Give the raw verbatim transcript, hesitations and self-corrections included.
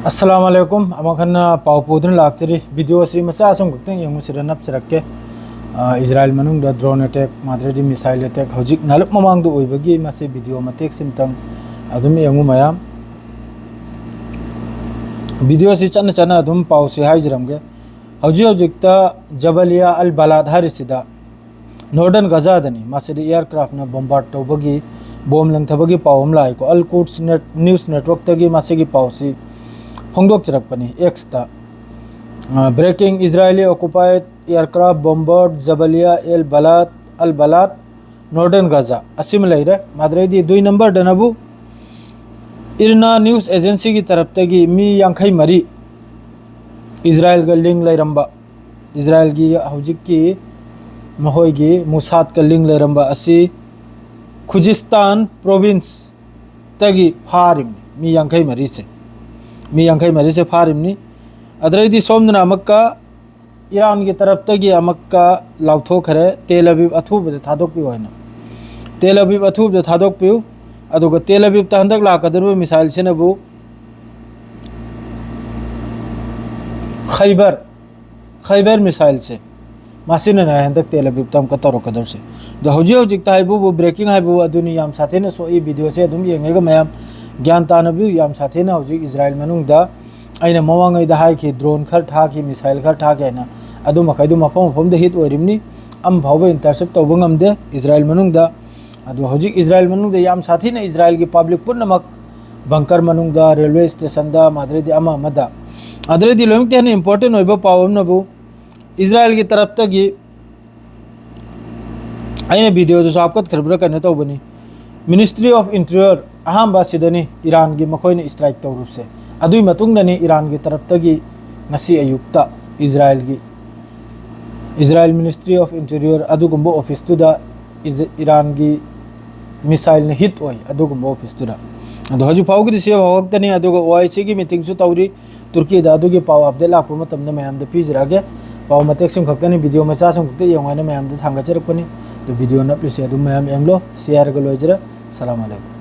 ꯑꯁꯂꯥꯝ ꯑꯂꯩꯀꯨꯝ꯫ ꯑꯃꯨꯛ ꯍꯟꯅ ꯄꯥꯎ ꯄꯨꯗꯨꯅ ꯂꯥꯛꯆꯔꯤ꯫ ꯚꯤꯗꯤꯑꯣ ꯑꯁꯤ ꯃꯆꯥ ꯁꯨꯝ ꯈꯛꯇꯪ ꯌꯦꯡꯉꯨ, ꯁꯤꯗ ꯅꯞꯆꯔꯛꯀꯦ꯫ ꯑ, ꯏꯖꯔꯥꯏꯜ ꯃꯅꯨꯡꯗ drone attack, ꯃꯥꯗ꯭ꯔꯗꯤ missile attack, ꯍꯧꯖꯤꯛ ꯅꯥꯔꯛ ꯃꯃꯥꯡꯗ ꯑꯣꯏꯕꯒꯤ ꯃꯁꯤ ꯚꯤꯗꯤꯑꯣ ꯃꯇꯦꯛ ꯁꯤꯝꯇꯪ ꯑꯗꯨꯝ ꯌꯦꯡꯉꯨ ꯃꯌꯥꯝ꯫ ꯚꯤꯗꯤꯑꯣ ꯑꯁꯤ ꯆꯠꯅ ꯆꯠꯅ ꯑꯗꯨꯝ ꯄꯥꯎꯁꯤ ꯍꯥꯏꯖꯔꯝꯒꯦ꯫ ꯍꯧꯖꯤꯛ ꯍꯧꯖꯤꯛꯇ ꯖꯕꯂꯤꯌꯥ ꯑꯜ ꯕꯂꯥꯗ ꯍꯥꯏꯔꯤꯁꯤꯗ, Northern ꯒꯖꯥꯗꯅꯤ, ꯃꯁꯤꯗ aircraftꯅ bombard ꯇꯧꯕꯒꯤ, ꯕꯣꯝ ꯂꯪꯊꯕꯒꯤ ꯄꯥꯎ ꯑꯃ ꯂꯥꯛꯏꯀꯣ꯫ Al Quds net-, news networkꯇꯒꯤ ꯃꯁꯤꯒꯤ ꯄꯥꯎꯁꯤ ꯐꯣꯡꯗꯣꯛꯆꯔꯛꯄꯅꯤ Xꯇ꯫ ꯑ, breaking: Israeli occupied aircraft bombard Jabalia El Balad, Al Balad, Northern Gaza꯫ ꯑꯁꯤꯃ ꯂꯩꯔꯦ꯫ ꯃꯥꯗ꯭ꯔꯩꯗꯤ ꯗꯨꯏ numberꯗꯅꯕꯨ IRNA news agencyꯒꯤ ꯇꯔꯞꯇꯒꯤ ꯃꯤ ꯌꯥꯡꯈꯩ ꯃꯔꯤ ꯏꯖꯔꯥꯏꯜꯒ link ꯂꯩꯔꯝꯕ, ꯏꯖꯔꯥꯏꯜꯒꯤ ꯍꯧꯖꯤꯛꯀꯤ ꯃꯈꯣꯏꯒꯤ ꯃꯨꯁꯥꯠꯀ link ꯂꯩꯔꯝꯕ ꯑꯁꯤ ꯈꯨꯖꯤꯁꯇꯥꯟ provinceꯇꯒꯤ ꯐꯥꯔꯤꯕꯅꯤ, ꯃꯤ ꯌꯥꯡꯈꯩ ꯃꯔꯤꯁꯦ꯫ ꯃꯤ ꯌꯥꯡꯈꯩ ꯃꯔꯤꯁꯦ ꯐꯥꯔꯤꯕꯅꯤ꯫ ꯑꯗꯩꯗꯤ ꯁꯣꯝꯗꯅ ꯑꯃꯨꯛꯀ ꯏꯔꯥꯟꯒꯤ ꯇꯔꯞꯇꯒꯤ ꯑꯃꯨꯛꯀ ꯂꯥꯎꯊꯣꯛꯈ꯭ꯔꯦ, ꯇꯦꯜ ꯑꯕꯤꯕ ꯑꯊꯨꯕꯗ ꯊꯥꯗꯣꯛꯄꯤꯌꯨ ꯍꯥꯏꯅ꯫ ꯇꯦꯜ ꯑꯕꯤꯕ ꯑꯊꯨꯕꯗ ꯊꯥꯗꯣꯛꯄꯤꯌꯨ꯫ ꯑꯗꯨꯒ ꯇꯦꯜ ꯑꯕꯤꯕꯇ ꯍꯟꯗꯛ ꯂꯥꯛꯀꯗꯧꯔꯤꯕ missileꯁꯤꯅꯕꯨ ꯈꯩꯕꯔ, ꯈꯩꯕꯔ missileꯁꯦ, ꯃꯁꯤꯅꯅꯦ ꯍꯟꯗꯛ ꯇꯦꯜ ꯑꯕꯤꯕꯇ ꯑꯃꯨꯛꯀ ꯇꯧꯔꯛꯀꯗꯧꯔꯤꯁꯦ꯫ ꯑꯗꯣ ꯍꯧꯖꯤꯛ ꯍꯧꯖꯤꯛꯇ ꯍꯥꯏꯕꯨꯕꯨ breaking ꯍꯥꯏꯕꯨ ꯑꯗꯨꯅꯤ, ꯌꯥꯝ ꯁꯥꯊꯤꯅ ꯁꯣꯛꯏ꯫ ꯚꯤꯗꯤꯑꯣꯁꯦ ꯑꯗꯨꯝ ꯌꯦꯡꯉꯒ ꯃꯌꯥꯝ ꯒ꯭ꯌꯥꯟ ꯇꯥꯅꯕꯤꯌꯨ꯫ ꯌꯥꯝ ꯁꯥꯊꯤꯅ ꯍꯧꯖꯤꯛ ꯏꯖꯔꯥꯏꯜ ꯃꯅꯨꯡꯗ ꯑꯩꯅ ꯃꯃꯥꯡꯉꯩꯗ ꯍꯥꯏꯈꯤ, drone ꯈꯔ ꯊꯥꯈꯤ, missile ꯈꯔ ꯊꯥꯈꯤ ꯍꯥꯏꯅ, ꯑꯗꯨ ꯃꯈꯩꯗꯨ ꯃꯐꯝ ꯃꯐꯝꯗ hit ꯑꯣꯏꯔꯤꯕꯅꯤ꯫ ꯑꯃ ꯐꯥꯎꯕ intercept ꯇꯧꯕ ꯉꯝꯗꯦ ꯏꯖꯔꯥꯏꯜ ꯃꯅꯨꯡꯗ꯫ ꯑꯗꯣ ꯍꯧꯖꯤꯛ ꯏꯖꯔꯥꯏꯜ ꯃꯅꯨꯡꯗ ꯌꯥꯝ ꯁꯥꯊꯤꯅ ꯏꯖꯔꯥꯏꯜꯒꯤ public ꯄꯨꯝꯅꯃꯛ bunker ꯃꯅꯨꯡꯗ, railway stationꯗ, ꯃꯥꯗ꯭ꯔꯩꯗꯤ ꯑꯃ ꯑꯃꯗ꯫ ꯑꯗꯨꯗꯩꯗꯤ ꯂꯣꯏꯅꯃꯛꯇ ꯍꯦꯟꯅ important ꯑꯣꯏꯕ ꯄꯥꯎ ꯑꯃꯅꯕꯨ, ꯏꯖꯔꯥꯏꯜꯒꯤ ꯇꯔꯞꯇꯒꯤ ꯑꯩꯅ ꯚꯤꯗꯤꯑꯣꯗꯨꯁꯨ ꯍꯥꯞꯀꯠꯈ꯭ꯔꯕ꯭ꯔꯥ ꯀꯩꯅꯣ ꯇꯧꯕꯅꯤ, Ministry of Interior ꯑꯍꯥꯟꯕ ꯑꯁꯤꯗꯅꯤ ꯏꯔꯥꯟꯒꯤ ꯃꯈꯣꯏꯅ strike ꯇꯧꯔꯨꯕꯁꯦ꯫ ꯑꯗꯨꯒꯤ ꯃꯇꯨꯡꯗꯅꯤ ꯏꯔꯥꯟꯒꯤ ꯇꯔꯞꯇꯒꯤ ꯉꯁꯤ ꯑꯌꯨꯛꯇ ꯏꯖꯔꯥꯏꯜꯒꯤ, ꯏꯖꯔꯥꯏꯜ Ministry of Interior ꯑꯗꯨꯒꯨꯝꯕ officeꯇꯨꯗ ꯏꯖ-, ꯏꯔꯥꯟꯒꯤ missileꯅ hit ꯑꯣꯏ ꯑꯗꯨꯒꯨꯝꯕ officeꯇꯨꯗ꯫ ꯑꯗꯣ ꯍꯧꯖꯤꯛ ꯐꯥꯎꯒꯤꯗꯤ ꯁꯤ ꯐꯥꯎ ꯈꯛꯇꯅꯤ꯫ ꯑꯗꯨꯒ OICꯒꯤ meetingꯁꯨ ꯇꯧꯔꯤ꯫ ꯇꯨꯔꯀꯤꯗ ꯑꯗꯨꯒꯤ ꯄꯥꯎ update ꯂꯥꯛꯄ ꯃꯇꯝꯗ ꯃꯌꯥꯝꯗ ꯄꯤꯖꯔꯛꯑꯒꯦ꯫ ꯄꯥꯎ ꯃꯇꯦꯛꯁꯤꯡ ꯈꯛꯇꯅꯤ, ꯚꯤꯗꯤꯑꯣ ꯃꯆꯥꯁꯤꯡ ꯈꯛꯇ ꯌꯦꯡꯉꯨ ꯍꯥꯏꯅ ꯃꯌꯥꯝꯗ ꯊꯥꯡꯒꯠꯆꯔꯛꯄꯅꯤ꯫ ꯑꯗꯨ ꯚꯤꯗꯤꯑꯣ ꯅꯞꯂꯤꯁꯦ ꯑꯗꯨꯝ ꯃꯌꯥꯝ ꯌꯦꯡꯂꯣ꯫ ꯁꯤ ꯍꯥꯏꯔꯒ ꯂꯣꯏꯖꯔꯦ꯫ ꯁꯂꯥꯝ ꯑꯂꯩꯀꯨꯝ꯫